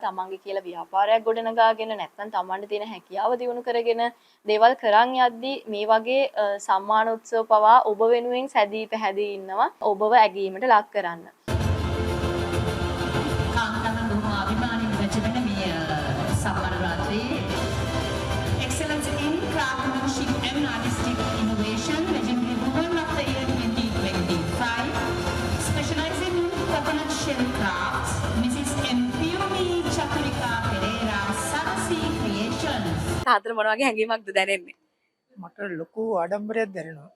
තමන්ගේ කියලා ව්‍යාපාරයක් ගොඩනගාගෙන නැත්නම් තමන්ට තියෙන හැකියාව දියුණු කරගෙන දේවල් කරන් යද්දී මේ වගේ සම්මාන උත්සව පවා ඔබ වෙනුවෙන් සැදී පැහැදී ඉන්නවා ඔබව ඇගීමට ලක් කරන්න. කාන්තාවන් බොහොම අභිමානයෙන් වැජඹෙන මේ සම්මාන රාත්‍රියේ Excellence in Craftsmanship and Artistic Innovation, Legendary Woman of the Year 2025, specializing in coconut shell crafts, Mrs. M. Piyumi Chaturika Pereira, Sarasi Creations. තාත්තට මොන වගේ හැඟීමක්ද දැනෙන්නේ? මට ලොකු ආඩම්බරයක් දැනෙනවා.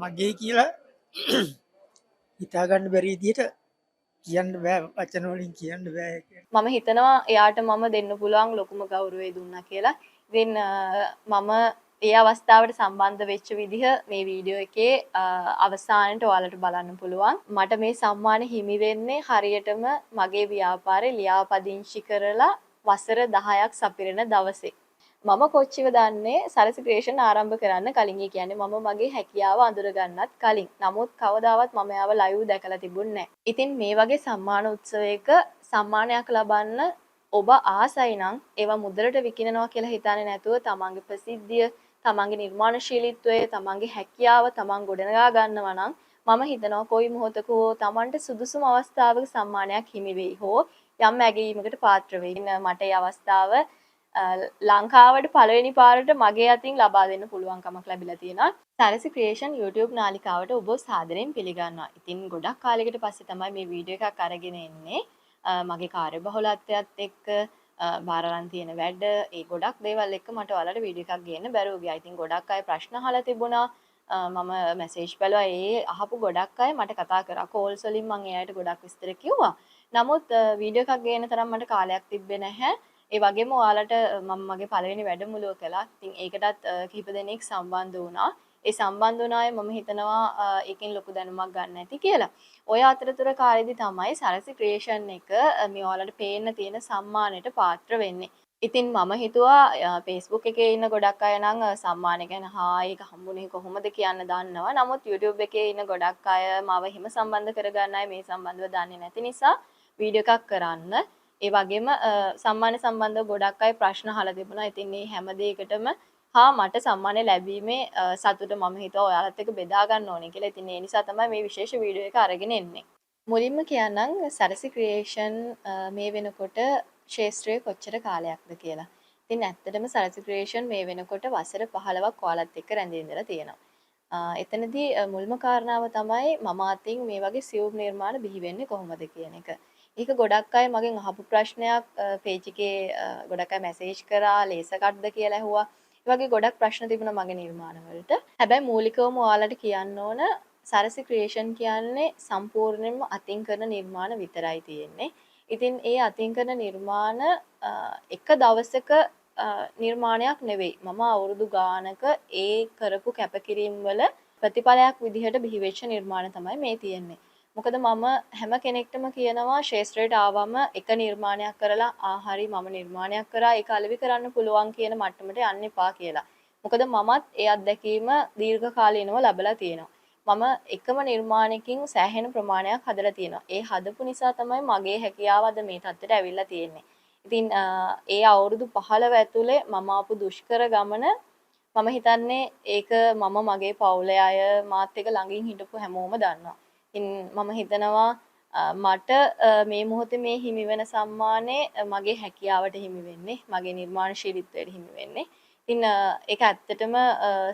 මගේ කියලා හිතාගන්න බැරි විදියට, කියන්න බෑ, වචන වලින් කියන්න බෑ ඒක. මම හිතනවා එයාට මම දෙන්න පුළුවන් ලොකුම ගෞරවය දුන්නා කියලා. ඉතින් මම ඒ අවස්ථාවට සම්බන්ධ වෙච්ච විදිහ මේ වීඩියෝ එකේ අවසානට ඔයාලට බලන්න පුළුවන්. මට මේ සම්මාන හිමි වෙන්නේ හරියටම මගේ ව්‍යාපාරේ ලියාපදිංචි කරලා වසර 10ක් සපිරෙන දවසේ. මම කොච්චිව දන්නේ සරසි ක්‍රියේෂන් ආරම්භ කරන්න කලින්. ඒ කියන්නේ මම මගේ හැකියාව අඳුරගන්නත් කලින්. නමුත් කවදාවත් මම එයාව ලයිව් දැකලා තිබුණේ නැහැ. ඉතින් මේ වගේ සම්මාන උත්සවයක සම්මානයක් ලබන්න ඔබ ආසයි නම්, ඒවා මුදලට විකිණනවා කියලා හිතන්නේ නැතුව, තමන්ගේ ප්‍රසිද්ධිය, තමන්ගේ නිර්මාණශීලීත්වය, තමන්ගේ හැකියාව තමන් ගොඩනගා ගන්නවා නම්, මම හිතනවා කොයි මොහොතක හෝ තමන්ට සුදුසුම අවස්ථාවක සම්මානයක් හිමි වෙයි හෝ යම් ඇගයීමකට පාත්‍ර වෙයි. මට ඒ අවස්ථාව ලංකාවට පළවෙනි පාරට මගේ අතින් ලබා දෙන්න පුළුවන්කමක් ලැබිලා තියෙනවා. සරසි ක්‍රියේෂන් YouTube නාලිකාවට ඔබ සාදරයෙන් පිළිගන්නවා. ඉතින් ගොඩක් කාලයකට පස්සේ තමයි මේ වීඩියෝ එකක් අරගෙන එන්නේ. මගේ කාර්යබහුලත්වයත් එක්ක, බාර අරන් තියෙන වැඩ, ඒ ගොඩක් දේවල් එක්ක මට ඔයාලට වීඩියෝ එකක් ගේන්න බැරුව ගියා. ඉතින් ගොඩක් අය ප්‍රශ්න අහලා තිබුණා. මම මැසේජ් බැලුවා. ඒ අහපු ගොඩක් අය මට කතා කරා. කෝල්ස් වලින් මං ඒ අයට ගොඩක් විස්තර කිව්වා. නමුත් වීඩියෝ එකක් ගේන තරම් මට කාලයක් තිබ්බේ නැහැ. ඒ වගේම ඔයාලට මම මගේ පළවෙනි වැඩමුළුව කළා. ඉතින් ඒකටත් කිහිප දෙනෙක් සම්බන්ධ වුණා. ඒ සම්බන්ධ වුණ අය මම හිතනවා ඒකෙන් ලොකු දැනුමක් ගන්න ඇති කියලා. ඔය අතරතුර කාලෙදි තමයි සරසි ක්‍රියේෂන් එක මේ ඔයාලට පේන්න තියෙන සම්මානයට පාත්‍ර වෙන්නේ. ඉතින් මම හිතුවා Facebook එකේ ඉන්න ගොඩක් අය නම් සම්මාන ගැන හා ඒක හම්බුනේ කොහොමද කියන්න දන්නවා. නමුත් YouTube එකේ ඉන්න ගොඩක් අය, මාව එහෙම සම්බන්ධ කරගන්න අය මේ සම්බන්ධව දන්නේ නැති නිසා වීඩියෝ එකක් කරන්න. ඒ වගේම සම්මාන සම්බන්ධව ගොඩක් අය ප්‍රශ්න අහලා තිබුණා. ඉතින් මේ හැම දෙයකටම හා මට සම්මානය ලැබීමේ සතුට මම හිතුවා ඔයාලත් එක්ක බෙදා ගන්න ඕනේ කියලා. ඉතින් ඒ නිසා තමයි මේ විශේෂ වීඩියෝ එක අරගෙන එන්නේ. මුලින්ම කියන්නම් සරසි ක්‍රියේෂන් මේ වෙනකොට ක්ෂේත්‍රයේ කොච්චර කාලයක්ද කියලා. ඉතින් ඇත්තටම සරසි ක්‍රියේෂන් මේ වෙනකොට වසර 15ක් ඔයාලත් එක්ක රැඳී ඉඳලා තියෙනවා. එතනදී මුල්ම කාරණාව තමයි මම අතින් මේ වගේ සියුම් නිර්මාණ බිහි වෙන්නේ කොහොමද කියන එක. ඒක ගොඩක් අය මගෙන් අහපු ප්‍රශ්නයක්. පේජ් එකේ ගොඩක් අය මැසේජ් කරා, ලේසර් කට්ද කියලා ඇහුවා. ඒ වගේ ගොඩක් ප්‍රශ්න තිබුණා මගේ නිර්මාණ වලට. හැබැයි මූලිකවම ඔයාලට කියන්න ඕන, සරසි ක්‍රියේෂන් කියන්නේ සම්පූර්ණයෙන්ම අතින් කරන නිර්මාණ විතරයි තියෙන්නේ. ඉතින් ඒ අතින් කරන නිර්මාණ එක දවසක නිර්මාණයක් නෙවෙයි. මම අවුරුදු ගානක ඒ කරපු කැපකිරීම් වල ප්‍රතිඵලයක් විදිහට බිහි වෙච්ච නිර්මාණ තමයි මේ තියෙන්නේ. මොකද මම හැම කෙනෙක්ටම කියනවා, ක්ෂේත්‍රයට ආවම එක නිර්මාණයක් කරලා ආ හරි, මම නිර්මාණයක් කරා, ඒක අලෙවි කරන්න පුළුවන් කියන මට්ටමට යන්න එපා කියලා. මොකද මමත් ඒ අත්දැකීම දීර්ඝ කාලීනව ලබලා තියෙනවා. මම එකම නිර්මාණයකින් සෑහෙන ප්‍රමාණයක් හදලා තියෙනවා. ඒ හදපු නිසා තමයි මගේ හැකියාව අද මේ තත්ත්වයට ඇවිල්ලා තියෙන්නේ. ඉතින් ඒ අවුරුදු 15 ඇතුලේ මම ආපු දුෂ්කර ගමන, මම හිතන්නේ ඒක මම, මගේ පවුලේ අය, මාත් එක්ක ළඟින් හිටපු හැමෝම දන්නවා. ඉතින් මම හිතනවා මට මේ මොහොතේ මේ හිමි වෙන සම්මානය මගේ හැකියාවට හිමි වෙන්නේ, මගේ නිර්මාණශීලීත්වයට හිමි වෙන්නේ. ඉතින් ඒක ඇත්තටම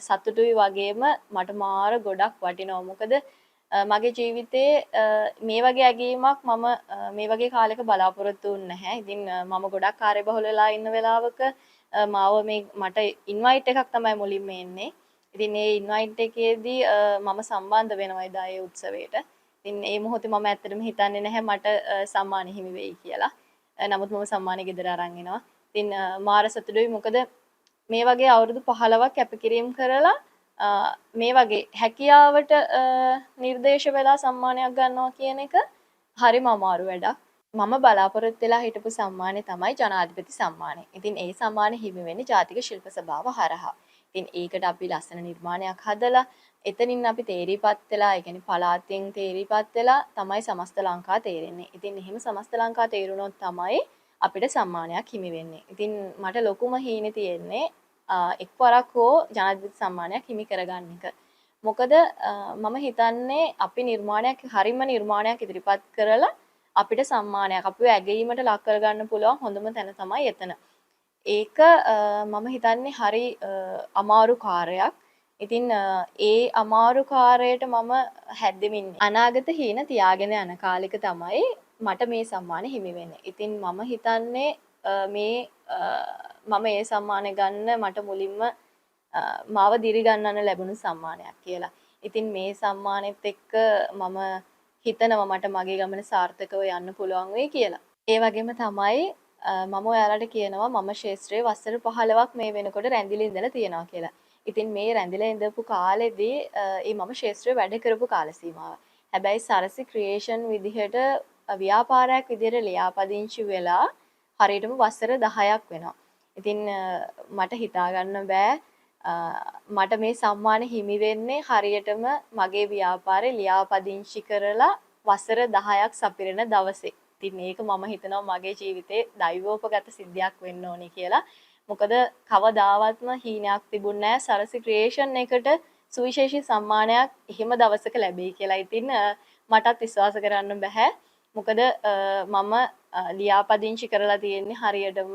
සතුටුයි වගේම මට මාර ගොඩක් වටිනවා. මොකද මගේ ජීවිතේ මේ වගේ ඇගීමක් මම මේ වගේ කාලෙක බලාපොරොත්තු වුණ නැහැ. ඉතින් මම ගොඩක් කාර්යබහුල වෙලා ඉන්න වෙලාවක මාව මේ මට ඉන්වයිට් එකක් තමයි මුලින්ම එන්නේ. ඉතින් ඒ ඉන්වයිට් එකේදී මම සම්බන්ධ වෙනවා එදා ඒ උත්සවයට. ඉතින් ඒ මොහොතේ මම ඇත්තටම හිතන්නේ නැහැ මට සම්මාන හිමි වෙයි කියලා. නමුත් මම සම්මානෙ ගෙදර අරන් එනවා. ඉතින් මාර සතුටුයි, මොකද මේ වගේ අවුරුදු 15ක් කැපකිරීම කරලා මේ වගේ හැකියාවට නිර්දේශ වෙලා සම්මානයක් ගන්නවා කියන එක හරිම අමාරු වැඩක්. මම බලාපොරොත්තු වෙලා හිටපු සම්මානය තමයි ජනාධිපති සම්මානය. ඉතින් ඒ සම්මානය හිමි වෙන්නේ ජාතික ශිල්ප සභාව හරහා. ඉතින් ඒකට අපි ලස්සන නිර්මාණයක් හදලා එතනින් අපි තේරීපත් වෙලා, ඒ කියන්නේ පළාතෙන් තේරීපත් වෙලා තමයි සමස්ත ලංකා තේරෙන්නේ. ඉතින් එහෙම සමස්ත ලංකා තේරුණොත් තමයි අපිට සම්මානයක් හිමි වෙන්නේ. ඉතින් මට ලොකුම හීනේ තියෙන්නේ එක්වරක් හෝ ජනාධිපති සම්මානයක් හිමි කරගන්න එක. මොකද මම හිතන්නේ අපි නිර්මාණයක් හරිම නිර්මාණයක් ඉදිරිපත් කරලා අපිට සම්මානයක් අපිව ඇගයීමට ලක් කරගන්න පුළුවන් හොඳම තැන තමයි එතන. ඒක මම හිතන්නේ හරි අමාරු කාර්යයක්. ඉතින් ඒ අමාරු කාර්යයට මම හැද්දෙමින් අනාගත හීන තියාගෙන යන කාලෙක තමයි මට මේ සම්මාන හිමි වෙන්නේ. ඉතින් මම හිතන්නේ මේ මම ඒ සම්මාන ගන්න මට මුලින්ම මාව දිරි ගන්නන්න ලැබුණු සම්මානයක් කියලා. ඉතින් මේ සම්මානෙත් එක්ක මම හිතනවා මට මගේ ගමන සාර්ථකව යන්න පුළුවන් වෙයි කියලා. ඒ වගේම තමයි මම ඔයාලට කියනවා මම ක්ෂේත්‍රයේ වසර 15ක් මේ වෙනකොට රැඳිලා ඉඳලා තියෙනවා කියලා. ඉතින් මේ රැඳිලා ඉඳපු කාලෙදී ඒ මම ක්ෂේත්‍රයේ වැඩ කරපු කාල සීමාව. හැබැයි සරසි ක්‍රියේෂන් විදිහට ව්‍යාපාරයක් විදිහට ලියාපදිංචි වෙලා හරියටම වසර 10ක් වෙනවා. ඉතින් මට හිතා ගන්න බෑ මට මේ සම්මාන හිමි වෙන්නේ හරියටම මගේ ව්‍යාපාරේ ලියාපදිංචි කරලා වසර 10ක් සපිරෙන දවසේ. ඉතින් මේක මම හිතනවා මගේ ජීවිතේ දෛවෝපගත සිද්ධියක් වෙන්න ඕනේ කියලා. මොකද කවදාවත්ම හීනයක් තිබුණ නෑ සරසි ක්‍රියේෂන් එකට සුවිශේෂී සම්මානයක් එහෙම දවසක ලැබෙයි කියලා. ඉතින් මටත් විශ්වාස කරන්න බැහැ. මොකද මම ලියාපදිංචි කරලා තියෙන්නේ හරියටම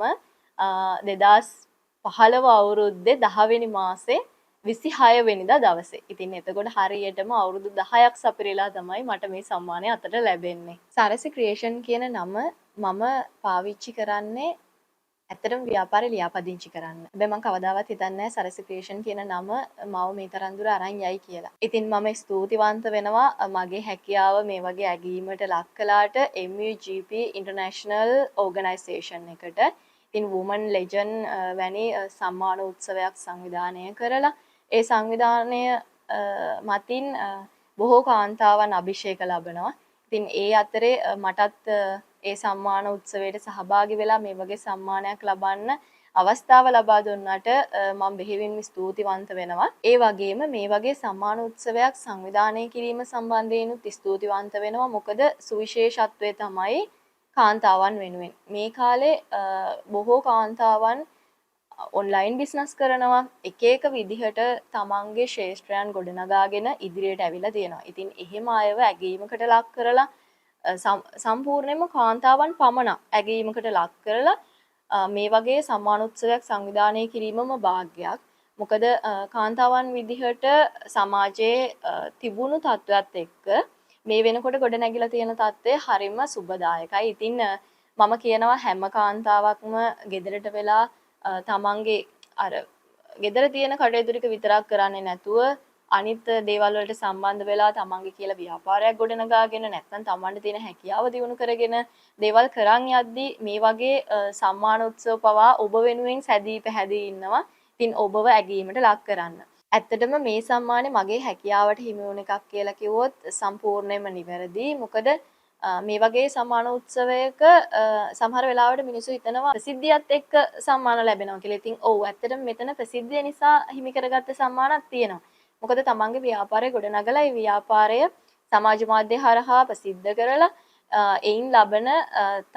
2015 අවුරුද්දේ 10 වෙනි මාසේ 26 වෙනිදා දවසේ. ඉතින් එතකොට හරියටම අවුරුදු 10ක් සපිරලා තමයි මට මේ සම්මානය අතට ලැබෙන්නේ. සරසි ක්‍රියේෂන් කියන නම මම පාවිච්චි කරන්නේ ඇත්තටම ව්‍යාපාරේ ලියාපදිංචි කරන්න. හැබැයි මං කවදාවත් හිතන්නේ නැහැ සරසි ක්‍රියේෂන් කියන නම මාව මේ තරම් දුර අරන් යයි කියලා. ඉතින් මම ස්තුතිවන්ත වෙනවා මගේ හැකියාව මේ වගේ ඇගීමට ලක් කළාට MUGP International Organization එකට. ඉතින් Women Legend වැනි සම්මාන උත්සවයක් සංවිධානය කරලා ඒ සංවිධානය මතින් බොහෝ කාන්තාවන් අභිෂේක ලබනවා. ඉතින් ඒ අතරේ මටත් ඒ සම්මාන උත්සවයට සහභාගී වෙලා මේ වගේ සම්මානයක් ලබන්න අවස්ථාව ලබා දුන්නාට මම බෙහෙවින්ම ස්තුතිවන්ත වෙනවා. ඒ වගේම මේ වගේ සම්මාන උත්සවයක් සංවිධානය කිරීම සම්බන්ධයෙන්ුත් ස්තුතිවන්ත වෙනවා. මොකද සුවිශේෂත්වය තමයි කාන්තාවන් වෙනුවෙන්. මේ කාලේ බොහෝ කාන්තාවන් ඔන්ලයින් බිස්නස් කරනවා. එක එක විදිහට තමන්ගේ ක්ෂේත්‍රයන් ගොඩනගාගෙන ඉදිරියට ඇවිල්ලා තියෙනවා. ඉතින් එහෙම අයව ඇගීමකට ලක් කරලා සම්පූර්ණයෙන්ම කාන්තාවන් පමණක් ඇගීමකට ලක් කරලා මේ වගේ සම්මාන උත්සවයක් සංවිධානය කිරීමම භාග්‍යයක්. මොකද කාන්තාවන් විදිහට සමාජයේ තිබුණු තත්ත්වයක් එක්ක මේ වෙනකොට ගොඩ නැගිලා තියෙන තත්ත්වය හරිම සුබදායකයි. ඉතින් මම කියනවා හැම කාන්තාවක්ම ගෙදරට වෙලා තමන්ගේ අර ගෙදර තියෙන කටයුතු ටික විතරක් කරන්නේ නැතුව අනිත් දේවල් වලට සම්බන්ධ වෙලා තමන්ගේ කියලා ව්‍යාපාරයක් ගොඩනගාගෙන නැත්නම් තමන්ට තියෙන හැකියාව දියුණු කරගෙන දේවල් කරන් යද්දී මේ වගේ සම්මාන උත්සව පවා ඔබ වෙනුවෙන් සැදී පැහැදී ඉන්නවා. ඉතින් ඔබව ඇගීමට ලක් කරන්න. ඇත්තටම මේ සම්මානේ මගේ හැකියාවට හිමි වුණ එකක් කියලා කිව්වොත් සම්පූර්ණයෙන්ම නිවැරදි. මොකද මේ වගේ සම්මාන උත්සවයක සමහර වෙලාවට මිනිස්සු හිතනවා ප්‍රසිද්ධියත් එක්ක සම්මාන ලැබෙනවා කියලා. ඉතින් ඔව් ඇත්තටම මෙතන ප්‍රසිද්ධිය නිසා හිමි කරගත්ත සම්මානක් තියෙනවා. මොකද තමන්ගේ ව්‍යාපාරය ගොඩනගලා ඒ ව්‍යාපාරය සමාජ මාධ්‍ය හරහා ප්‍රසිද්ධ කරලා එයින් ලබන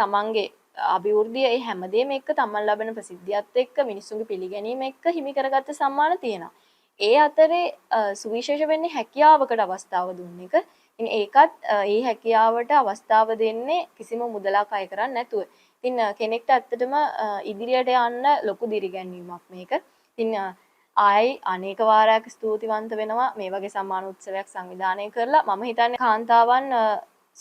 තමන්ගේ අභිවෘද්ධිය ඒ හැමදේම එක්ක තමන් ලබන ප්‍රසිද්ධියත් එක්ක මිනිස්සුන්ගේ පිළිගැනීම එක්ක හිමි කරගත්ත සම්මාන තියෙනවා. ඒ අතරේ සුවිශේෂ වෙන්නේ හැකියාවකට අවස්ථාව දුන්න එක. ඉතින් ඒකත් ඒ හැකියාවට අවස්ථාව දෙන්නේ කිසිම මුදලක් අය කරන්නේ නැතුව. ඉතින් කෙනෙක්ට ඇත්තටම ඉදිරියට යන්න ලොකු දිරිගැන්වීමක් මේක. ඉතින් ආයි අනේක වාරයක් ස්තුතිවන්ත වෙනවා මේ වගේ සම්මාන උත්සවයක් සංවිධානය කරලා. මම හිතන්නේ කාන්තාවන්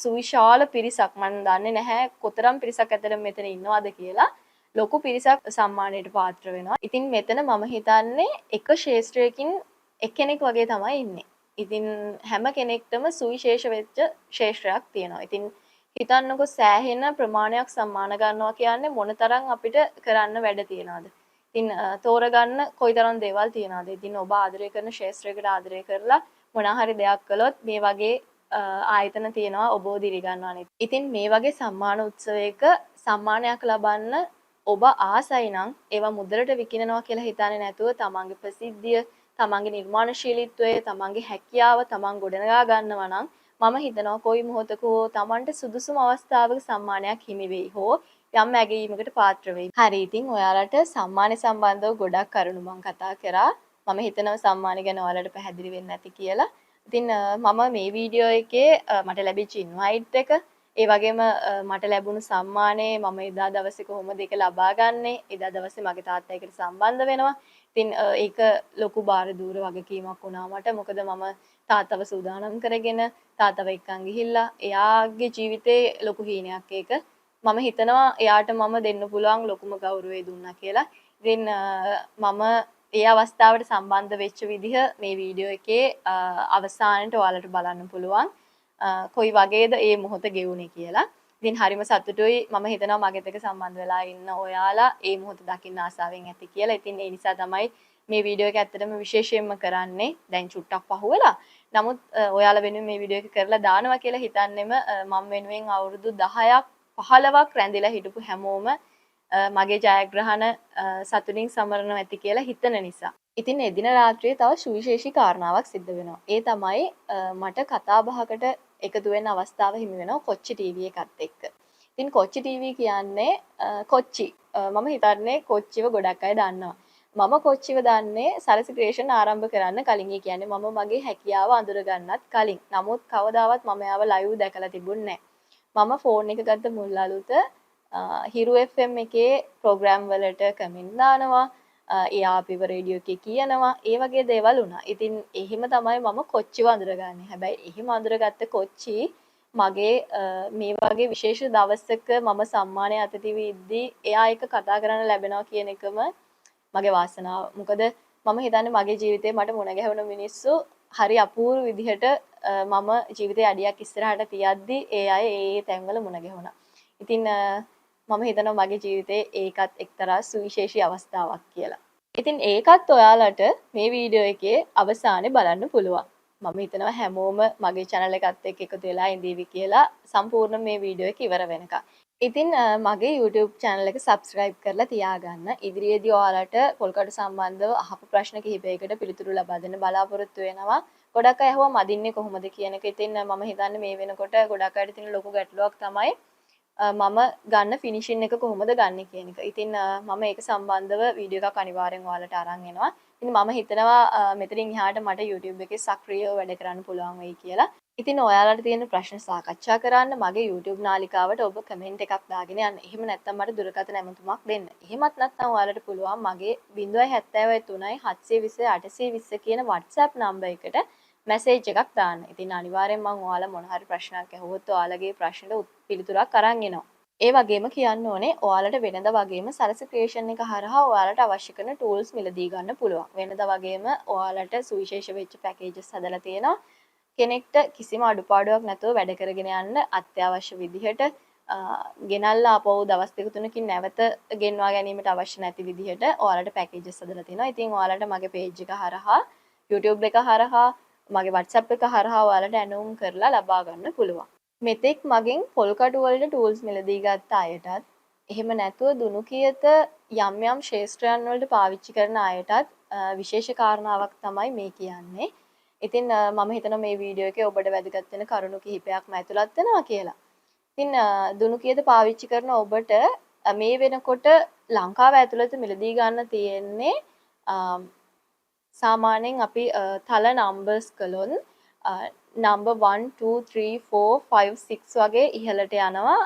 සුවිශාල පිරිසක්, මම දන්නේ නැහැ කොතරම් පිරිසක් ඇත්තටම මෙතන ඉන්නවද කියලා, ලොකු පිරිසක් සම්මානයට පාත්‍ර වෙනවා. ඉතින් මෙතන මම හිතන්නේ එක ක්ෂේත්‍රයකින් එක්කෙනෙක් වගේ තමයි ඉන්නේ. ඉතින් හැම කෙනෙක්ටම සුවිශේෂ වෙච්ච ක්ෂේත්‍රයක් තියෙනවා. ඉතින් හිතන්නකෝ සෑහෙන ප්‍රමාණයක් සම්මාන ගන්නවා කියන්නේ මොනතරම් අපිට කරන්න වැඩ තියෙනවද? ඉතින් තෝරගන්න කොයිතරම් දේවල් තියෙනවද? ඉතින් ඔබ ආදරය කරන ක්ෂේත්‍රයකට ආදරය කරලා මොන හරි දෙයක් කළොත් මේ වගේ ආයතන තියෙනවා ඔබව දිරි ගන්නවනේ. ඉතින් මේ වගේ සම්මාන උත්සවයක සම්මානයක් ලබන්න ඔබ ආසයි නම් ඒවා මුදලට විකිණනවා කියලා හිතන්නේ නැතුව තමන්ගේ ප්‍රසිද්ධිය, තමන්ගේ නිර්මාණශීලීත්වය, තමන්ගේ හැකියාව තමන් ගොඩනගා ගන්නවා නම් මම හිතනවා කොයි මොහොතක හෝ තමන්ට සුදුසුම අවස්ථාවක සම්මානයක් හිමි වෙයි හෝ යම් ඇගයීමකට පාත්‍ර වෙයි. හරි, ඉතින් ඔයාලට සම්මාන සම්බන්ධව ගොඩක් කරුණු මං කතා කරා. මම හිතනවා සම්මාන ගැන ඔයාලට පැහැදිලි වෙන්න ඇති කියලා. ඉතින් මම මේ වීඩියෝ එකේ මට ලැබිච්ච ඉන්වයිට් එක, ඒ වගේම මට ලැබුණු සම්මානය මම එදා දවසේ කොහොමද ඒක ලබා ගන්නෙ, එදා දවසේ මගේ තාත්තා ඒකට සම්බන්ධ වෙනවා. ඉතින් ඒක ලොකු භාරදූර වගකීමක් වුණා මට. මොකද මම තාත්තව සූදානම් කරගෙන තාත්තව එක්කන් ගිහිල්ලා එයාගේ ජීවිතේ ලොකු හීනයක් ඒක. මම හිතනවා එයාට මම දෙන්න පුළුවන් ලොකුම ගෞරවය දුන්නා කියලා. ඉතින් මම ඒ අවස්ථාවට සම්බන්ධ වෙච්ච විදිහ මේ වීඩියෝ එකේ අවසානට ඔයාලට බලන්න පුළුවන් කොයි වගේද ඒ මොහොත ගෙවුනේ කියලා. ඉතින් හරිම සතුටුයි. මම හිතනවා මගෙත් එක්ක සම්බන්ධ වෙලා ඉන්න ඔයාලා ඒ මොහොත දකින්න ආසාවෙන් ඇති කියලා. ඉතින් ඒ නිසා තමයි මේ වීඩියෝ එක ඇත්තටම විශේෂයෙන්ම කරන්නේ. දැන් චුට්ටක් පහුවෙලා. නමුත් ඔයාලා වෙනුවෙන් මේ වීඩියෝ එක කරලා දානවා කියලා හිතන්නෙම මම වෙනුවෙන් අවුරුදු 10ක් 15ක් රැඳිලා හිටපු හැමෝම මගේ ජයග්‍රහණ සතුටින් සමරනවා ඇති කියලා හිතන නිසා. ඉතින් එදින රාත්‍රියේ තව සුවිශේෂී කාරණාවක් සිද්ධ වෙනවා. ඒ තමයි මට කතා බහකට එකතු වෙන්න අවස්ථාව හිමි වෙනවා කොච්චි ටීවී එකත් එක්ක. ඉතින් කොච්චි ටීවී කියන්නේ කොච්චි. මම හිතන්නේ කොච්චිව ගොඩක් අය දන්නවා. මම කොච්චිව දන්නේ සරසි ක්‍රියේෂන් ආරම්භ කරන්න කලින්. ඒ කියන්නේ මම මගේ හැකියාව අඳුරගන්නත් කලින්. නමුත් කවදාවත් මම එයාව ලයිව් දැකලා තිබුණේ නෑ. මම ෆෝන් එක ගත්ත මුල් අලුත හිරු FM එකේ ප්‍රෝග්‍රෑම් වලට කමෙන්ට් දානවා. එයා අපිව රේඩියෝ එකේ කියනවා. ඒ වගේ දේවල් වුණා. ඉතින් එහෙම තමයි මම කොච්චිව අඳුරගන්නේ. හැබැයි එහෙම අඳුරගත්ත කොච්චි මගේ මේ වගේ විශේෂ දවසක මම සම්මානය අත තිබිද්දී එයා එක්ක කතා කරන්න ලැබෙනවා කියන එකම මගේ වාසනාව. මොකද මම හිතන්නේ මගේ ජීවිතේ මට මුණ ගැහුණ මිනිස්සු හරි අපූර්ව විදිහට මම ජීවිතේ අඩියක් ඉස්සරහට තියද්දී ඒ අය ඒ ඒ තැන්වල මුණ ගැහුණා. ඉතින් මම හිතනවා මගේ ජීවිතේ ඒකත් එක්තරා සුවිශේෂී අවස්ථාවක් කියලා. ඉතින් ඒකත් ඔයාලට මේ වීඩියෝ එකේ අවසානයේ බලන්න පුළුවන්. මම හිතනවා හැමෝම මගේ channel එකත් එක්ක එකතු වෙලා ඉඳීවි කියලා සම්පූර්ණ මේ වීඩියෝ එක ඉවර වෙනකන්. ඉතින් මගේ YouTube channel එක subscribe කරලා තියාගන්න. ඉදිරියේදී ඔයාලට පොල්කටු සම්බන්ධව අහපු ප්‍රශ්න කිහිපයකට පිළිතුරු ලබා දෙන්න බලාපොරොත්තු වෙනවා. ගොඩක් අය ඇහුවා මදින්නේ කොහොමද කියන එක. ඉතින් මම හිතන්නේ මේ වෙනකොට ගොඩක් අයට තියෙන ලොකු ගැටලුවක් තමයි මම ගන්න ෆිනිෂින් එක කොහොමද ගන්නෙ කියන එක. ඉතින් මම ඒක සම්බන්ධව වීඩියෝ එකක් අනිවාර්යෙන් ඔයාලට අරන් එනවා. ඉතින් මම හිතනවා මෙතනින් එහාට මට YouTube එකේ සක්‍රියව වැඩ කරන්න පුළුවන් වෙයි කියලා. ඉතින් ඔයාලට තියෙන ප්‍රශ්න සාකච්ඡා කරන්න මගේ YouTube නාලිකාවට ඔබ කමෙන්ට් එකක් දාගෙන යන්න. එහෙම නැත්නම් මට දුරකථන ඇමතුමක් දෙන්න. එහෙමත් නැත්නම් ඔයාලට පුළුවන් මගේ 073 720 820 කියන WhatsApp number එකට මැසේජ් එකක් දාන්න. ඉතින් අනිවාර්යෙන් මං ඔයාලා මොන හරි ප්‍රශ්නයක් ඇහුවොත් ඔයාලගේ ප්‍රශ්නෙට පිළිතුරක් අරන් එනවා. ඒ වගේම කියන්න ඕනේ ඔයාලට වෙනද වගේම සරසි ක්‍රියේෂන් එක හරහා ඔයාලට අවශ්‍ය කරන ටූල්ස් මිලදී ගන්න පුළුවන්. වෙනද වගේම ඔයාලට සුවිශේෂ වෙච්ච පැකේජස් හදලා තියෙනවා. කෙනෙක්ට කිසිම අඩුපාඩුවක් නැතුව වැඩ කරගෙන යන්න අත්‍යවශ්‍ය විදිහට ගෙනල්ලා ආපහු දවස් දෙක තුනකින් නැවත ගෙන්වා ගැනීමට අවශ්‍ය නැති විදිහට ඔයාලට පැකේජස් හදලා තියෙනවා. ඉතින් ඔයාලට මගේ පේජ් එක හරහා, YouTube එක හරහා, මගේ WhatsApp එක හරහා ඔයාලට ඇනුම් කරලා ලබා ගන්න පුළුවන්. මෙතෙක් මගෙන් පොල්කටු වලට ටූල්ස් මිලදී ගත්ත අයටත්, එහෙම නැතුව දුනු කියත යම් යම් ක්ෂේත්‍රයන් වලට පාවිච්චි කරන අයටත් විශේෂ කාරණාවක් තමයි මේ කියන්නේ. ඉතින් මම හිතනවා මේ වීඩියෝ එකේ ඔබට වැදගත් වෙන කරුණු කිහිපයක්ම ඇතුළත් වෙනවා කියලා. ඉතින් දුනු කියත පාවිච්චි කරන ඔබට මේ වෙනකොට ලංකාව ඇතුළත මිලදී ගන්න තියෙන්නේ සාමාන්‍යයෙන් අපි තල නම්බර්ස් කළොත් නම්බර් 1 2 3 4 5 6 වගේ ඉහළට යනවා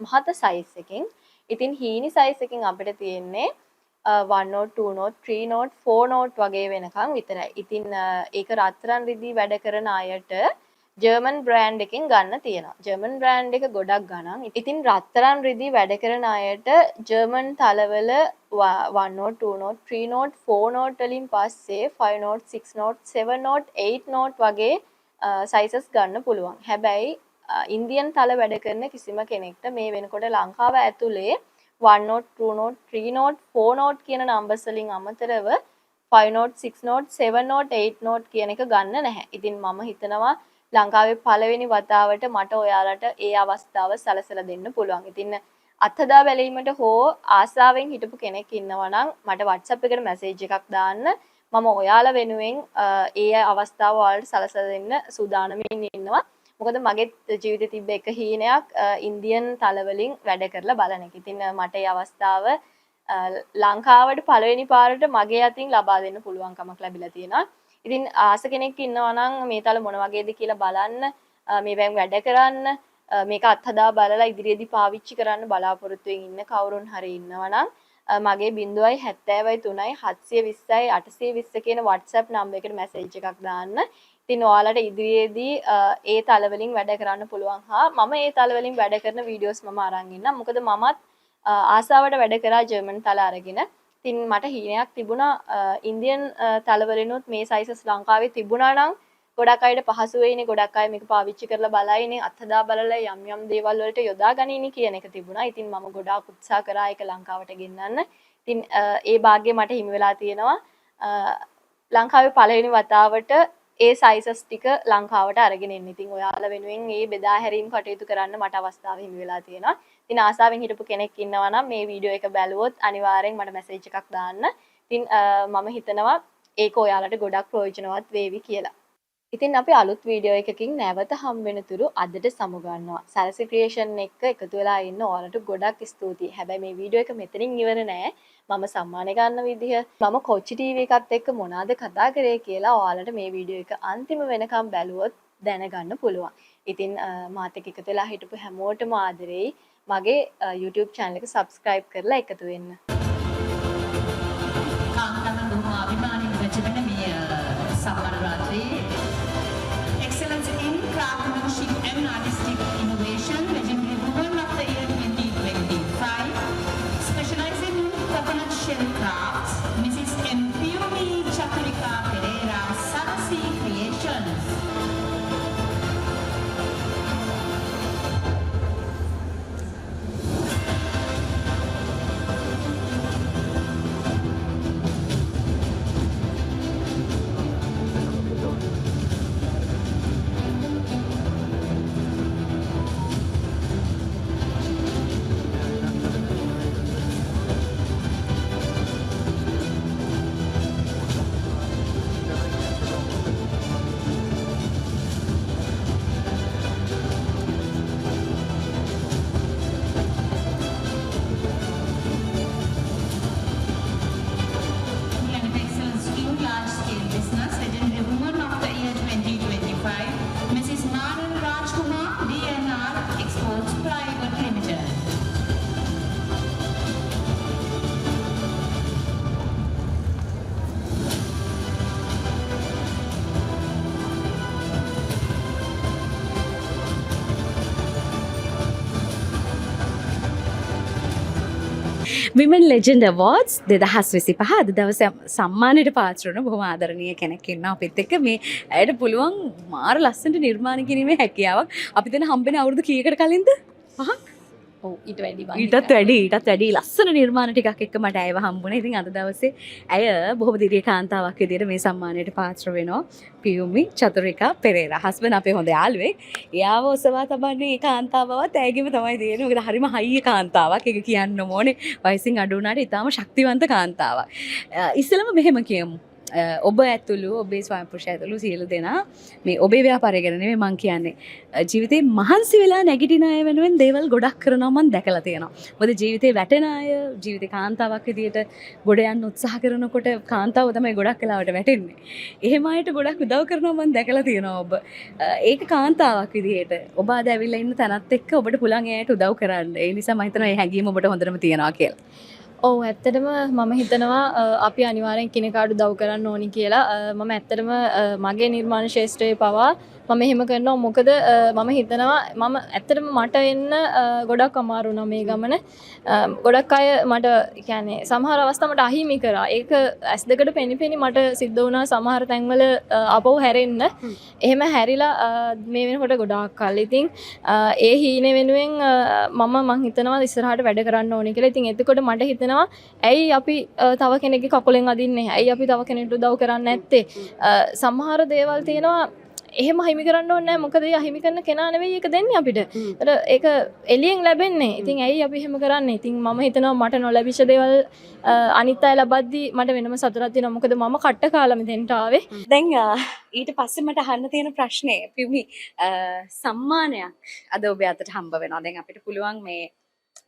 මහත සයිස් එකෙන්. ඉතින් හීනි සයිස් එකෙන් අපිට තියෙන්නේ 1 note 2 note 3 note 4 note වගේ වෙනකන් විතරයි. ඉතින් ඒක රත්තරන් රිදී වැඩ කරන අයට ජර්මන් බ්‍රෑන්ඩ් එකෙන් ගන්න තියෙනවා. ජර්මන් බ්‍රෑන්ඩ් එක ගොඩක් ගණන්. ඉතින් රත්තරන් රිදී වැඩ කරන අයට German තලවල 1 note 2 note 3 note 4 note වලින් පස්සේ 5 note 6 note 7 note 8 note වගේ සයිසස් ගන්න පුළුවන්. හැබැයි ඉන්දියන් තල වැඩ කරන කිසිම කෙනෙක්ට මේ වෙනකොට ලංකාව ඇතුලේ 1 note 2 note 3 note 4 note කියන නම්බර්ස් වලින් අමතරව 5 note 6 note 7 note 8 note කියන එක ගන්න නැහැ. ඉතින් මම හිතනවා ලංකාවේ පළවෙනි වතාවට මට ඔයාලට ඒ අවස්ථාව සලසලා දෙන්න පුළුවන්. ඉතින් අත්හදා බැලීමට හෝ ආසාවෙන් හිටපු කෙනෙක් ඉන්නවා නම් මට WhatsApp එකට මැසේජ් එකක් දාන්න. මම ඔයාලා වෙනුවෙන් ඒ අවස්ථාව ඔයාලට සලසලා දෙන්න සූදානමින් ඉන්නවා. මොකද මගේ ජීවිතේ තිබ්බ එක හීනයක් ඉන්දියන් තල වලින් වැඩ කරලා බලන එක. ඉතින් මට ඒ අවස්ථාව ලංකාවට පළවෙනි පාරට මගේ අතින් ලබා දෙන්න පුළුවන්කමක් ලැබිලා තියෙනවා. ඉතින් ආස කෙනෙක් ඉන්නවා නම් මේ තල මොන වගේද කියලා බලන්න, මේවෙන් වැඩ කරන්න, මේක අත්හදා බලලා ඉදිරියේදී පාවිච්චි කරන්න බලාපොරොත්තුවෙන් ඉන්න කවුරුන් හරි ඉන්නවා නම් මගේ 073 720 820 කියන WhatsApp number එකට මැසේජ් එකක් දාන්න. ඉතින් ඔයාලට ඉදිරියේදී ඒ තල වලින් වැඩ කරන්න පුළුවන් හා මම ඒ තල වලින් වැඩ කරන වීඩියෝස් මම අරන් ඉන්නම්. මොකද මමත් ආසාවට වැඩ කරා ජර්මන් තල අරගෙන. ඉතින් මට හීනයක් තිබුණා ඉන්දියන් තල වලිනුත් මේ සයිසස් ලංකාවේ තිබුණා නම් ගොඩක් අයට පහසු වෙයිනේ, ගොඩක් අය මේක පාවිච්චි කරලා බලයිනේ, අත්හදා බලලා යම් යම් දේවල් වලට යොදා ගනිනේ කියන එක තිබුණා. ඉතින් මම ගොඩාක් උත්සාහ කරා ඒක ලංකාවට ගෙන්නන්න. ඉතින් ඒ භාග්‍ය මට හිමි වෙලා තියෙනවා. ලංකාවේ පළවෙනි වතාවට ඒ සයිසස් ටික ලංකාවට අරගෙන එන්න. ඉතින් ඔයාලා වෙනුවෙන් මේ බෙදා හැරීම් කටයුතු කරන්න මට අවස්ථාව හිමි වෙලා තියෙනවා. ඉතින් ආසාවෙන් හිටපු කෙනෙක් ඉන්නවා නම් මේ වීඩියෝ එක බැලුවොත් අනිවාර්යෙන් මට මැසේජ් එකක් දාන්න. ඉතින් මම හිතනවා ඒක ඔයාලට ගොඩක් ප්‍රයෝජනවත් වේවි කියලා. ඉතින් අපි අලුත් වීඩියෝ එකකින් නැවත හම් වෙනතුරු අදට සමු ගන්නවා. සරසි ක්‍රියේෂන් එක්ක එකතු වෙලා ඉන්න ඔයාලට ගොඩක් ස්තුතියි. හැබැයි මේ වීඩියෝ එක මෙතනින් ඉවර නෑ. මම සම්මාන ගන්න විදිහ, මම කොච්චි ටීවී එකත් එක්ක මොනවාද කතා කරේ කියලා ඔයාලට මේ වීඩියෝ එක අන්තිම වෙනකම් බැලුවොත් දැනගන්න පුළුවන්. ඉතින් මාත් එක්ක එකතු වෙලා හිටපු හැමෝටම ආදරෙයි. මගේ YouTube channel එක subscribe කරලා එකතු වෙන්න. කාන්තාවන් බොහොම අභිමානයෙන් වැජඹෙන මේ සම්මාන රාත්‍රියේ Excellence in Craftsmanship and Artistic Innovation, Legendary Woman of the Year 2025, specializing in coconut shell crafts, Mrs. M. Piyumi Chaturika Pereira, Sarasi Creations. And Excellence in Large Scale Business, Legendary Woman of the Year 2025, Mrs. Maran Rajkumar, DNR Exports Private Limited. Women Legend Awards 2025 අද දවසේ සම්මානයට පාත්‍ර වුණ බොහොම ආදරණීය කෙනෙක් ඉන්නවා අපිත් එක්ක. මේ ඇයට පුළුවන් මාර ලස්සනට නිර්මාණ කිරීමේ හැකියාවක්. අපි දැන් හම්බෙන අවුරුදු කීයකට කලින්ද? පහක්? ඔව්, ඊට වැඩි බං. ඊටත් වැඩි ලස්සන නිර්මාණ ටිකක් එක්ක මට ඇයව හම්බුණා. ඉතින් අද දවසේ ඇය බොහොම දිරිය කාන්තාවක් විදියට මේ සම්මානයට පාත්‍ර වෙනවා. පියුමි චතුරිකා පෙරේරා. හස්බන්ඩ් අපේ හොඳ යාළුවෙක්. එයාව ඔසවා තබන්නේ ඒ කාන්තාවවත් ඇයගෙම තමයි තියෙන්නේ. මොකද හරිම හයිය කාන්තාවක්. ඒක කියන්න ඕනේ. වයසින් අඩු වුණාට ඉතාම ශක්තිවන්ත කාන්තාවක්. ඉස්සෙල්ලම මෙහෙම කියමු. ඔබ ඇතුළු ඔබේ ස්වාමි පුරුෂයා ඇතුළු සියලු දෙනා මේ ඔබේ ව්‍යාපාරය ගැන නෙමෙයි මං කියන්නේ. ජීවිතේ මහන්සි වෙලා නැගිටින අය වෙනුවෙන් දේවල් ගොඩක් කරනවා මං දැකලා තියෙනවා. මොකද ජීවිතේ වැටෙන අය, ජීවිතේ කාන්තාවක් විදියට ගොඩ යන්න උත්සාහ කරනකොට කාන්තාව තමයි ගොඩක් වෙලාවට වැටෙන්නේ. එහෙම අයට ගොඩක් උදව් කරනවා මං දැකලා තියෙනවා ඔබ. ඒක කාන්තාවක් විදියට ඔබ අද ඇවිල්ලා ඉන්න තැනත් එක්ක ඔබට පුළුවන් ඒ අයට උදව් කරන්න. ඒ නිසා මම හිතනවා මේ හැඟීම ඔබට හොඳටම තියෙනවා කියලා. ඔව්, ඇත්තටම මම හිතනවා අපි අනිවාර්යෙන් එකිනෙකාට උදව් කරන්න ඕනි කියලා. මම ඇත්තටම මගේ නිර්මාණ ක්ෂේත්‍රයේ පවා මම එහෙම කරනවා. මොකද මම හිතනවා මම ඇත්තටම මට එන්න ගොඩක් අමාරු වුණා මේ ගමන. ගොඩක් අය මට කියන්නේ සමහර අවස්ථා මට අහිමි කරා. ඒක ඇස් දෙකට පෙනි පෙනි මට සිද්ධ වුණා සමහර තැන්වල ආපහු හැරෙන්න. එහෙම හැරිලා මේ වෙනකොට ගොඩාක් කල්. ඉතින් ඒ හීන වෙනුවෙන් මං හිතනවා ඉස්සරහට වැඩ කරන්න ඕනේ කියලා. ඉතින් එතකොට මට හිතෙනවා ඇයි අපි තව කෙනෙක්ගේ කකුලෙන් අදින්නේ? ඇයි අපි තව කෙනෙක්ට උදව් කරන්නේ නැත්තේ? සමහර දේවල් තියෙනවා. එහෙම අහිමි කරන්න ඕනේ නැහැ. මොකද ඒ අහිමි කරන කෙනා නෙවෙයි ඒක දෙන්නේ අපිට. ඒතර ඒක එළියෙන් ලැබෙන්නේ. ඉතින් ඇයි අපි එහෙම කරන්නේ? ඉතින් මම හිතනවා මට නොලැබිච්ච දේවල් අනිත් අය ලබද්දි මට වෙනම සතුටක් තියෙනවා. මොකද මම කට්ට කාලා මෙතෙන්ට ආවේ. දැන් ඊට පස්සේ මට අහන්න තියෙන ප්‍රශ්නේ පියුමි, සම්මානයක් අද ඔබේ අතට හම්බ වෙනවා. දැන් අපිට පුළුවන් මේ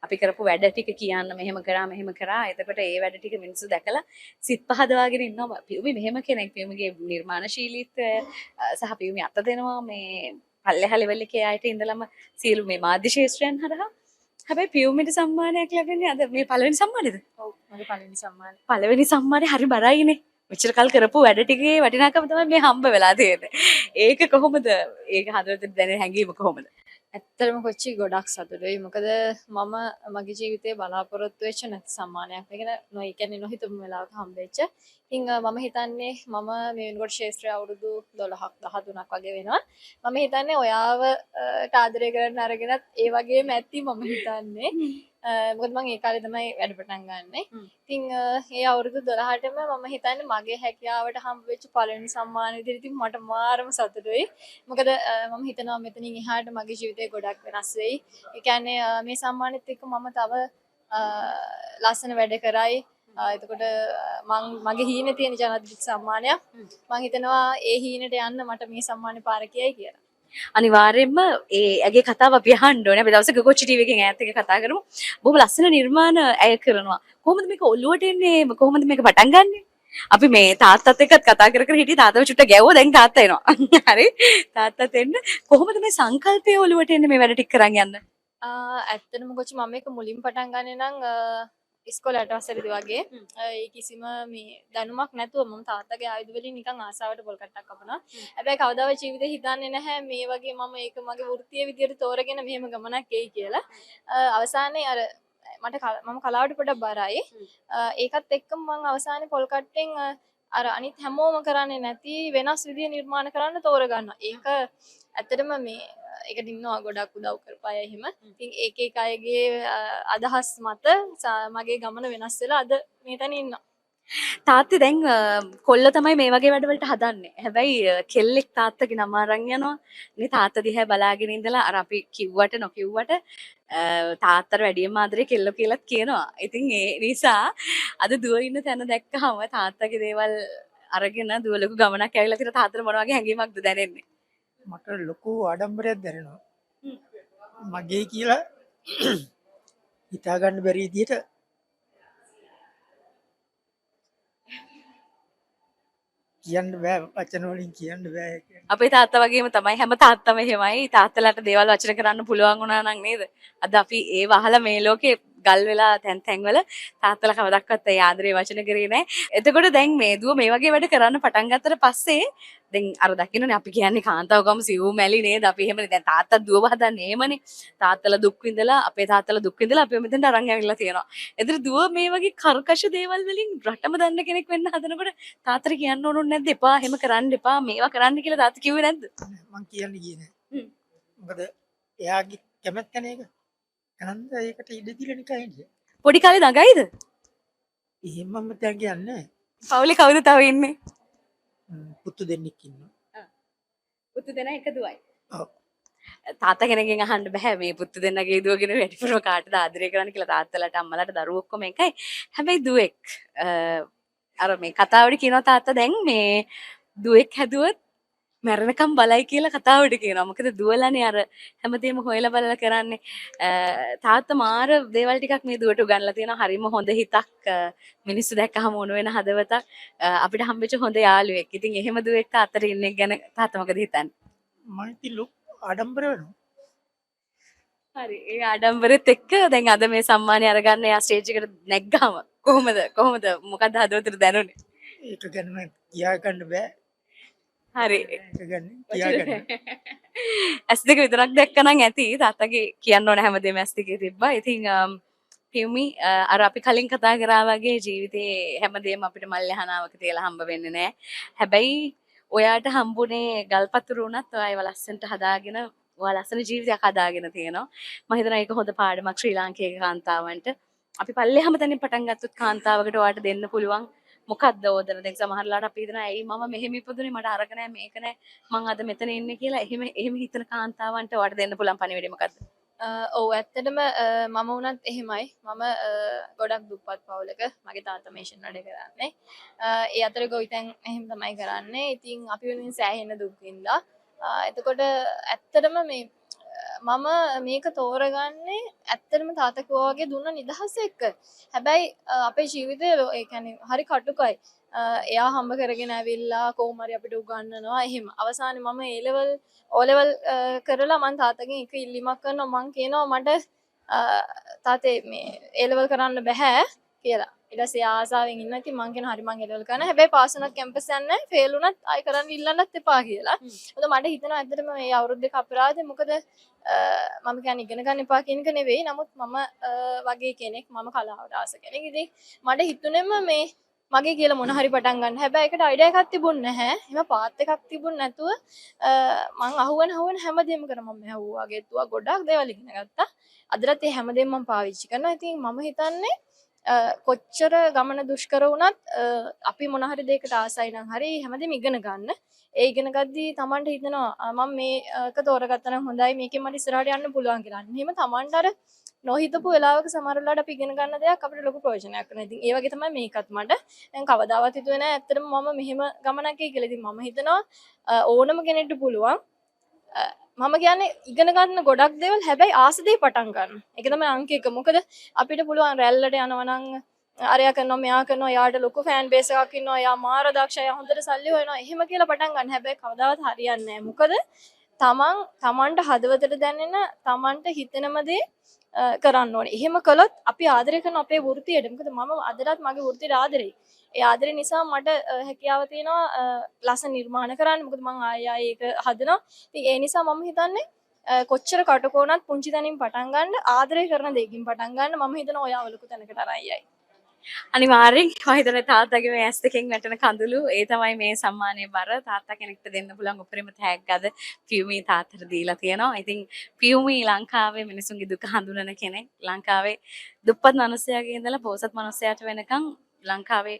අපි කරපු වැඩ ටික කියන්න, මෙහෙම කරා මෙහෙම කරා. එතකොට ඒ වැඩ ටික මිනිස්සු දැකලා සිත් පහදවාගෙන ඉන්නවා. පියුමි මෙහෙම කෙනෙක්, පියුමිගේ නිර්මාණශීලීත්වය සහ පියුමි අත දෙනවා මේ පල්ලෙහා ලෙවල් එකේ අයට ඉඳලම සියලු මේ මාධ්‍ය ක්ෂේත්‍රයන් හරහා. හැබැයි පියුමිට සම්මානයක් ලැබෙන්නේ අද මේ පළවෙනි සම්මානේද? ඔව්, මගේ පළවෙනි සම්මානය. පළවෙනි සම්මානේ හරි බරයිනේ. මෙච්චර කල් කරපු වැඩ ටිකේ වටිනාකම තමයි මේ හම්බ වෙලා තියෙන්නේ. ඒක කොහොමද? ඒක හදවතට දැනෙන හැඟීම කොහොමද? ඇත්තටම කොච්චි ගොඩක් සතුටුයි. මොකද මම මගේ ජීවිතේ බලාපොරොත්තු වෙච්ච නැති සම්මානයක්. ඒ කියන්නේ ඒ කියන්නේ නොහිතපු වෙලාවක හම්බෙච්ච. ඉතින් මම හිතන්නේ මම මේ වෙනකොට ක්ෂේත්‍රය අවුරුදු 12ක් 13ක් වගේ වෙනවා. මම හිතන්නේ ඔයාව ආදරය කරන්න අරගෙනත් ඒ වගේම ඇති මම හිතන්නේ. මොකද මං ඒ කාලේ තමයි වැඩ පටන් ගන්නෙ. ඉතින් ඒ අවුරුදු 12ටම මම හිතන්නේ මගේ හැකියාවට හම්බ වෙච්ච පළවෙනි සම්මාන විදිහට ඉතින් මට මාරම සතුටුයි. මොකද මම හිතනවා මෙතනින් එහාට මගේ ජීවිතේ ගොඩක් වෙනස් වෙයි. ඒ කියන්නේ මේ සම්මානෙත් එක්ක මම තව ලස්සන වැඩ කරයි. එතකොට මං මගේ හීනේ තියෙන ජනාධිපති සම්මානයක්. මං හිතනවා ඒ හීනෙට යන්න මට මේ සම්මානේ පාර කියයි කියලා. අනිවාර්යයෙන්ම ඒ ඇගේ කතාව අපි අහන්න ඕනේ. අපි දවසක කොච්චි ටීවී එකෙන් ඈත් එක්ක කතා කරමු. බොහොම ලස්සන නිර්මාණ ඇය කරනවා. කොහොමද මේක ඔළුවට එන්නේ? කොහොමද මේක පටන් ගන්නෙ? අපි මේ තාත්තත් එක්කත් කතා කර කර හිටියේ. තාත්තව චුට්ටක් ගැව්වා. දැන් තාත්තා එනවා. හරි. තාත්තත් එන්න. කොහොමද මේ සංකල්පය ඔළුවට එන්නේ මේ වැඩ ටික කරන් යන්න? ඇත්තටම කොච්චි මම මේක මුලින් පටන් ගන්නේ නම් ඉස්කෝලේ 8 වසරේදී වගේ. ඒ කිසිම මේ දැනුමක් නැතුව මම තාත්තගේ ආයුධ වලින් නිකන් ආසාවට පොල් කට්ටක් කපනවා. හැබැයි කවදාවත් ජීවිතේ හිතන්නේ නැහැ මේ වගේ මම ඒක මගේ වෘත්තිය විදියට තෝරගෙන මෙහෙම ගමනක් එයි කියලා. අවසානයේ අර මට මම කලාවට පොඩක් බරයි. ඒකත් එක්කම මං අවසානයේ පොල් කට්ටෙන් අර අනිත් හැමෝම කරන්නේ නැති වෙනස් විදිය නිර්මාණ කරන්න තෝරගන්නවා. ඒක ඇත්තටම මේ ඒකට ඉන්නවා ගොඩක් උදව් කරපු අය එහෙම. ඉතින් ඒක එක අයගේ අදහස් මත මගේ ගමන වෙනස් වෙලා අද මේ තැන ඉන්නවා. තාත්තේ දැන් කොල්ල තමයි මේ වගේ වැඩවලට හදන්නේ. හැබැයි කෙල්ලෙක් තාත්තගේ නම අරන් යනවා. නේ තාත්තා දිහා බලාගෙන ඉඳලා අර අපි කිව්වට නොකිව්වට තාත්තට වැඩියෙන්ම ආදරේ කෙල්ලෝ කියලාත් කියනවා. ඉතින් ඒ නිසා අද දුව ඉන්න තැන දැක්කහම තාත්තගේ දේවල් අරගෙන දුව ලොකු ගමනක් ඇවිල්ලා තියෙන තාත්තට මොන වගේ හැඟීමක්ද දැනෙන්නේ? මට ලොකු ආඩම්බරයක් දැනෙනවා. මගේ කියලා හිතා ගන්න බැරි විදියට කියන්න බෑ, වචන වලින් කියන්න බෑ ඒක. අපේ තාත්තා වගේම තමයි හැම තාත්තම එහෙමයි. තාත්තලාට දේවල් වචන කරන්න පුළුවන් වුණා නම් නේද? අද අපි ඒව අහලා මේ ලෝකේ ගල් වෙලා තැන් තැන්වල තාත්තලා කවදක්වත් ඒ ආදරේ වචන කරේ නෑ. එතකොට දැන් මේ දුව මේ වගේ වැඩ කරන්න පටන් ගත්තට පස්සේ දැන් අර දකින්නනේ අපි කියන්නේ කාන්තාව ගම සිව් මැලි නේද? අපි එහෙමනේ දැන් තාත්තා දුවව හදන්නේ එහෙමනේ. තාත්තලා දුක් විඳලා අපේ තාත්තලා දුක් විඳලා අපිව මෙතෙන්ට අරන් ඇවිල්ලා තියෙනවා. එතන දුව මේ වගේ කර්කශ දේවල් වලින් රටම දන්න කෙනෙක් වෙන්න හදනකොට තාත්තට කියන්න ඕනුනේ නැද්ද? එපා එහෙම කරන්න එපා මේවා කරන්න කියලා තාත්තා කිව්වේ නැද්ද? මං කියන්න ගියේ නෑ. මොකද එයාගේ කැමැත්තනේ ඒක. අනන්ත ඒකට ඉඩ දීලා නිකන් හිටියා. පොඩි කාලේ දඟයිද? එහෙම මම දැන් කියන්නේ නෑ. පවුලේ කවුද තව ඉන්නේ? පුතු දෙන්නෙක් ඉන්නවා. පුතු දෙනා එක දුවයි. ඔව්. තාත්තා කෙනෙක්ගෙන් අහන්න බෑ මේ පුතු දෙන්නගේ දුවගෙන වැඩිපුරම කාටද ආදරය කරන්න කියලා. තාත්තලාට අම්මලාට දරුවෝ ඔක්කොම එකයි. හැබැයි දුවෙක් අර මේ කතාවට කියනවා තාත්තා දැන් මේ දුවෙක් හැදුවොත් මැරෙනකම් බලයි කියලා කතාවට කියනවා. මොකද දුවලානේ අර හැමදේම හොයලා බලලා කරන්නේ. තාත්තා මාර දේවල් ටිකක් මේ දුවට උගන්ලා තියෙනවා. හරිම හොඳ හිතක්, මිනිස්සු දැක්කහම උණු වෙන හදවතක්, අපිට හම්බෙච්ච හොඳ යාළුවෙක්. ඉතින් එහෙම දුවෙක් තාත්තට ඉන්න එක ගැන තාත්තා මොකද හිතන්නේ? මං ඉතින් ලොකු ආඩම්බර වෙනවා. හරි. ඒ ආඩම්බරෙත් එක්ක දැන් අද මේ සම්මානය අරගන්න එයා ස්ටේජ් එකට නැග්ගාම කොහොමද මොකද්ද හදවතට දැනුනේ? ඒක ගැන මම කියා ගන්න බෑ. හරි. ඒක ගැන කියා ගන්න. ඇස් දෙක විතරක් දැක්කනම් ඇති තාත්තගේ කියන්න ඕන හැමදේම ඇස් දෙකේ තිබ්බා. ඉතින් පියුමි අර අපි කලින් කතා කරා වගේ ජීවිතේ හැමදේම අපිට මල් යහනාවක තියලා හම්බ වෙන්නේ නෑ. හැබැයි ඔයාට හම්බුනේ ගල්පතුරු වුණත් ඔයා ඒව ලස්සනට හදාගෙන ඔයා ලස්සන ජීවිතයක් හදාගෙන තියෙනවා. මම හිතනවා ඒක හොඳ පාඩමක් ශ්‍රී ලාංකේය කාන්තාවන්ට. අපි පල්ලෙහාම තැනින් පටන් ගත්තොත් කාන්තාවකට ඔයාට දෙන්න පුළුවන් මොකද්ද ඕදන? දැන් සමහර වෙලාවට අපි හිතනවා ඇයි මම මෙහෙම ඉපදුනේ, මට අරක නෑ මේක නෑ, මං අද මෙතන ඉන්නේ කියලා. එහෙම හිතන කාන්තාවන්ට ඔයාට දෙන්න පුළුවන් පණිවිඩය මොකද්ද? ඔව්, ඇත්තටම මම වුණත් එහෙමයි. මම ගොඩක් දුප්පත් පවුලක, මගේ තාත්තා මේෂන් වැඩ කරන්නේ. ඒ අතර ගොවිතැන් එහෙම තමයි කරන්නේ. ඉතින් අපි වෙනුවෙන් සෑහෙන දුක් විඳා. එතකොට ඇත්තටම මේ මම මේක තෝරගන්නේ ඇත්තටම තාත්තා කිව්වා වගේ දුන්න නිදහස එක්ක. හැබැයි අපේ ජීවිතය ඒ කියන්නේ හරි කටුකයි. එයා හම්බ කරගෙන ඇවිල්ලා කොහොම හරි අපිට උගන්වනවා එහෙම. අවසානයේ මම ඒ ලෙවල් ඕ ලෙවල් කරලා මං තාත්තගෙන් එක ඉල්ලීමක් කරනවා. මං කියනවා මට තාත්තේ මේ ඒ ලෙවල් කරන්න බැහැ කියලා. ඊට පස්සේ එයා ආසාවෙන් ඉන්නවා. ඉතින් මං කියනවා හරි මං ඒ ලෙවල් කරනවා. හැබැයි පාස් වුණත් කැම්පස් යන්නේ නැහැ. ෆේල් වුණත් ආයි කරන්න ඉල්ලන්නත් එපා කියලා. මොකද මට හිතෙනවා ඇත්තටම මේ අවුරුදු දෙක අපරාධේ. මොකද මම කියන්නේ ඉගෙන ගන්න එපා කියන එක නෙවෙයි. නමුත් මම වගේ කෙනෙක්, මම කලාවට ආස කෙනෙක්. ඉතින් මට හිතුනේම මේ මගේ කියලා මොන හරි පටන් ගන්න. හැබැයි ඒකට අයිඩියා එකක් තිබුණ නැහැ. එහෙම පාත් එකක් තිබුණ නැතුව මං අහුවෙන හැමදේම කරා. මම ඇහුවා, ගෙතුවා, ගොඩක් දේවල් ඉගෙන ගත්තා. අදටත් ඒ හැමදේම මං පාවිච්චි කරනවා. ඉතින් මම හිතන්නේ කොච්චර ගමන දුෂ්කර වුණත් අපි මොන හරි දෙයකට ආසයි නම් හරි හැමදේම ඉගෙන ගන්න. ඒ ඉගෙන ගද්දී Tamanට හිතෙනවා මම මේක තෝරගත්තා නම් හොඳයි, මේකෙන් මට ඉස්සරහට යන්න පුළුවන් කියලා. අන්න එහෙම Tamanට අර නොහිතපු වෙලාවක සමහර වෙලාවට අපි ඉගෙන ගන්න දෙයක් අපිට ලොකු ප්‍රයෝජනයක් වෙනවා. ඉතින් ඒ වගේ තමයි මේකත් මට. දැන් කවදාවත් හිතුවේ නෑ ඇත්තටම මම මෙහෙම ගමනක් එයි කියලා. ඉතින් මම හිතනවා ඕනම කෙනෙක්ට පුළුවන්. මම කියන්නේ ඉගෙන ගන්න ගොඩක් දේවල්, හැබැයි ආස දේ පටන් ගන්න. ඒක තමයි අංක එක. මොකද අපිට පුළුවන් රැල්ලට යනවා නම් අරයා කරනවා මෙයා කරනවා, එයාට ලොකු ෆෑන් බේස් එකක් ඉන්නවා, එයා මාර දක්ෂයි, එයා හොඳට සල්ලි හොයනවා, එහෙම කියලා පටන් ගන්න. හැබැයි කවදාවත් හරියන්නේ නෑ. මොකද තමන්ට හදවතට දැනෙන, තමන්ට හිතෙනම දේ කරන්න ඕනේ. එහෙම කළොත් අපි ආදරය කරන අපේ වෘත්තියට. මොකද මම අදටත් මගේ වෘත්තියට ආදරෙයි. ඒ ආදරේ නිසා මට හැකියාව තියෙනවා ලස්සන නිර්මාණ කරන්න. මොකද මං ආයෙ ආයෙ ඒක හදනවා. ඉතින් ඒ නිසා මම හිතන්නේ කොච්චර කටුක වුණත් පුංචි තැනින් පටන් ගන්න, ආදරය කරන දෙයකින් පටන් ගන්න. මම හිතනවා ඔයාව ලොකු තැනකට අරන් යයි. අනිවාර්යෙන් මම හිතන්නේ තාත්තගේ මේ ඇස් දෙකෙන් වැටෙන කඳුළු ඒ තමයි මේ සම්මානයේ බර. තාත්තා කෙනෙක්ට දෙන්න පුළුවන් උපරිම තෑග්ග අද පියුමි තාත්තට දීලා තියෙනවා. ඉතින් පියුමි ලංකාවේ මිනිසුන්ගේ දුක හඳුනන කෙනෙක්. ලංකාවේ දුප්පත් මිනිසයාගේ ඉඳලා පොහොසත් මිනිසයාට වෙනකන් ලංකාවේ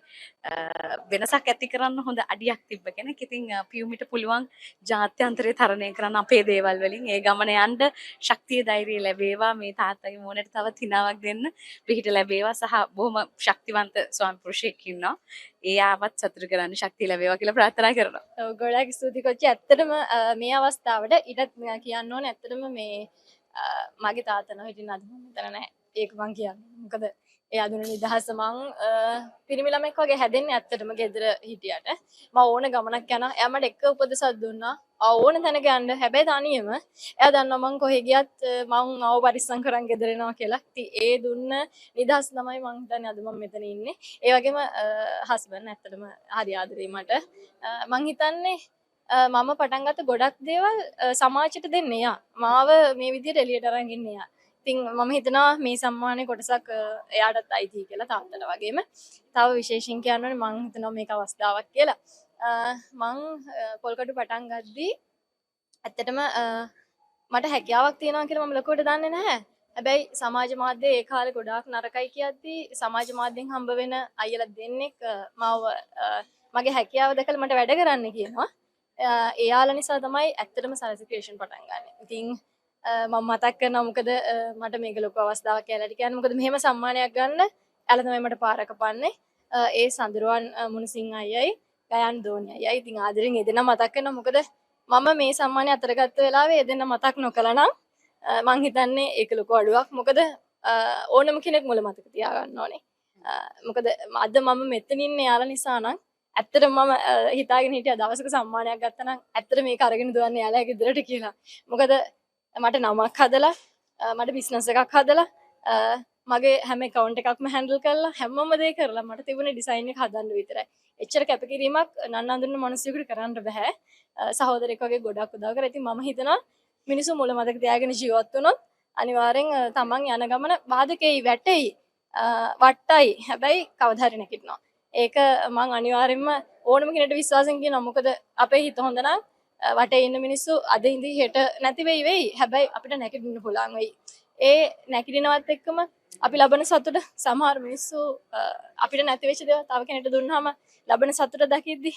වෙනසක් ඇති කරන්න හොඳ අඩියක් තිබ්බ කෙනෙක්. ඉතින් පියුමිට පුළුවන් ජාත්‍යන්තරය තරණය කරන්න අපේ දේවල් වලින්. ඒ ගමන යන්න ශක්තිය ධෛර්යය ලැබේවා. මේ තාත්තගේ මූණට තවත් හිනාවක් දෙන්න පිහිට ලැබේවා. සහ බොහොම ශක්තිවන්ත ස්වාමි පුරුෂයෙක් ඉන්නවා. ඒ ආවත් සතුටු කරන්න ශක්තිය ලැබේවා කියලා ප්‍රාර්ථනා කරනවා. ඔව්, ගොඩාක් ස්තුතියි කොච්චි. ඇත්තටම මේ අවස්ථාවට ඊටත් කියන්න ඕනේ, ඇත්තටම මේ මගේ තාත්තා නම් හිටින්න අද මම මෙතන නැහැ. ඒක මං කියන්නේ. මොකද එයා දුන්න නිදහස මං පිරිමි ළමෙක් වගේ හැදෙන්නේ ඇත්තටම ගෙදර හිටියට. මං ඕන ගමනක් යනවා. එයා මට එක උපදෙසක් දුන්නා. ඕන තැනක යන්න. හැබැයි තනියම. එයා දන්නවා මං කොහෙ ගියත් මං ආව පරිස්සම් කරන් ගෙදර එනවා කියලා. ඉතින් ඒ දුන්න නිදහස තමයි මං හිතන්නේ අද මං මෙතන ඉන්නේ. ඒ වගේම හස්බන්ඩ් ඇත්තටම හරි ආදරෙයි මට. මං හිතන්නේ මම පටන් ගත්ත ගොඩක් දේවල් සමාජයට දෙන්න එයා. මාව මේ විදිහට එළියට අරන් ඉන්නේ එයා. ඉතින් මම හිතනවා මේ සම්මානයේ කොටසක් එයාටත් අයිති කියලා, තාත්තට වගේම. තව විශේෂයෙන් කියන්න ඕනේ මං හිතනවා මේක අවස්ථාවක් කියලා. මං පොල්කඩු පටන් ගද්දී ඇත්තටම මට හැකියාවක් තියෙනවා කියලා මම ලොකුවට දන්නේ නැහැ. හැබැයි සමාජ මාධ්‍ය ඒ කාලේ ගොඩාක් නරකයි කියද්දී සමාජ මාධ්‍යෙන් හම්බ වෙන අයියලා දෙන්නෙක් මාව මගේ හැකියාව දැකලා මට වැඩ කරන්න කියනවා. එයාලා නිසා තමයි ඇත්තටම සරසි ක්‍රියේෂන් පටන් ගන්නෙ. ඉතින් මම මතක් කරනවා මොකද මට මේක ලොකු අවස්ථාවක් කියලා කියන්නේ. මොකද මෙහෙම සම්මානයක් ගන්න එයාලා තමයි මට පාර කපන්නේ. ඒ සඳරුවන් මුණසිංහ අයියයි ගයන් දෝනි අයියයි. ඉතින් ආදරෙන් ඒ දෙන්නා මතක් කරනවා. මොකද මම මේ සම්මානය අතර ගත්ත වෙලාවේ ඒ දෙන්නා මතක් නොකළා නම් මං හිතන්නේ ඒක ලොකු අඩුවක්. මොකද ඕනම කෙනෙක් මුල මතක තියාගන්න ඕනේ. මොකද අද මම මෙතන ඉන්නේ එයාලා නිසා නම් ඇත්තටම මම හිතාගෙන හිටියා දවසක සම්මානයක් ගත්තා නම් ඇත්තට මේක අරගෙන දුවන්නේ එයාලා ගෙදරට කියලා. මොකද මට නමක් හදලා, මට බිස්නස් එකක් හදලා, මගේ හැම ඇකවුන්ට් එකක්ම හැන්ඩල් කරලා, හැමම දේ කරලා මට තිබුණේ ඩිසයින් එක හදන්න විතරයි. එච්චර කැපකිරීමක් නන් අඳුරන මිනිස්සුන්ට කරන්න බෑ. සහෝදරයෙක් වගේ ගොඩක් උදව් කරා. ඉතින් මම හිතනවා මිනිස්සු මුල මතක තියාගෙන ජීවත් වුණොත් අනිවාර්යෙන් තමන් යන ගමන බාධකෙයි, වැටෙයි, වට්ටයි. හැබැයි කවදා හරි නැගිටිනවා. ඒක මං අනිවාර්යෙන්ම ඕනම කෙනෙක්ට විශ්වාසයෙන් කියනවා. මොකද අපේ හිත හොඳ නම් වටේ ඉන්න මිනිස්සු අද ඉඳි හෙට නැති වෙයි වෙයි. හැබැයි අපිට නැගිටින්න පුළුවන් වෙයි. ඒ නැගිටිනවත් එක්කම අපි ලබන සතුට සමහර මිනිස්සු අපිට නැති වෙච්ච දේවල් තව කෙනෙක්ට දුන්නාම ලබන සතුට දකිද්දි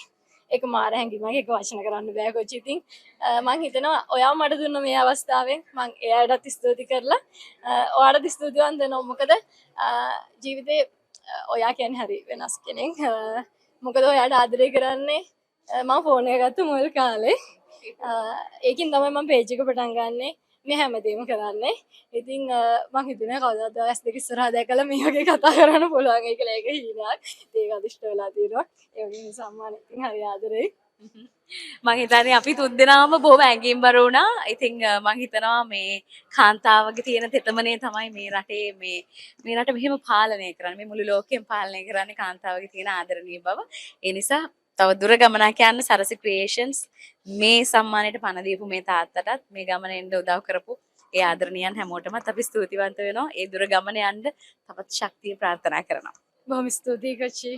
ඒක මාර හැඟීමක්. ඒක වචන කරන්න බෑ කොච්චි. ඉතින් මං හිතනවා ඔයා මට දුන්න මේ අවස්ථාවෙන් මං එයාටත් ස්තුති කරලා ඔයාටත් ස්තුතිවන්ත වෙනවා. මොකද ජීවිතේ ඔයා කියන්නේ හරි වෙනස් කෙනෙක්. මොකද ඔයාට ආදරය කරන්නේ මං ෆෝන් එක ගත්ත මුල් කාලේ. ඒකින් තමයි මං පේජ් එක පටන් ගන්නෙ. මේ හැමදේම කරන්නේ. ඉතින් මං හිතුවේ කවදාවත් ඔයා ඇස් දෙක ඉස්සරහා දැකලා මේ වගේ කතා කරන්න පුළුවන් වෙයි කියලා. ඒක හීනයක්. ඒක අදිෂ්ඨ වෙලා තියෙනවා. ඒ වගේම සම්මාන ඉතින් හරි ආදරෙයි. මං හිතන්නේ අපි තුන්දෙනාම බොහොම ඇඟින්බර වුණා. ඉතින් මං හිතනවා මේ කාන්තාවගේ තියෙන තෙතමනේ තමයි මේ රටේ මේ මේ රට මෙහෙම පාලනය කරන්නේ. මේ මුළු ලෝකෙම පාලනය කරන්නේ කාන්තාවගේ තියෙන ආදරණීය බව. ඒ නිසා තව දුර ගමනක් යන්න සරසි ක්‍රියේෂන්ස් මේ සම්මානයට පණ දීපු මේ තාත්තටත් මේ ගමන එන්න උදව් කරපු ඒ ආදරණීයන් හැමෝටමත් අපි ස්තුතිවන්ත වෙනවා. ඒ දුර ගමන යන්න තවත් ශක්තිය ප්‍රාර්ථනා කරනවා. බොහොම ස්තුතියි කොච්චි.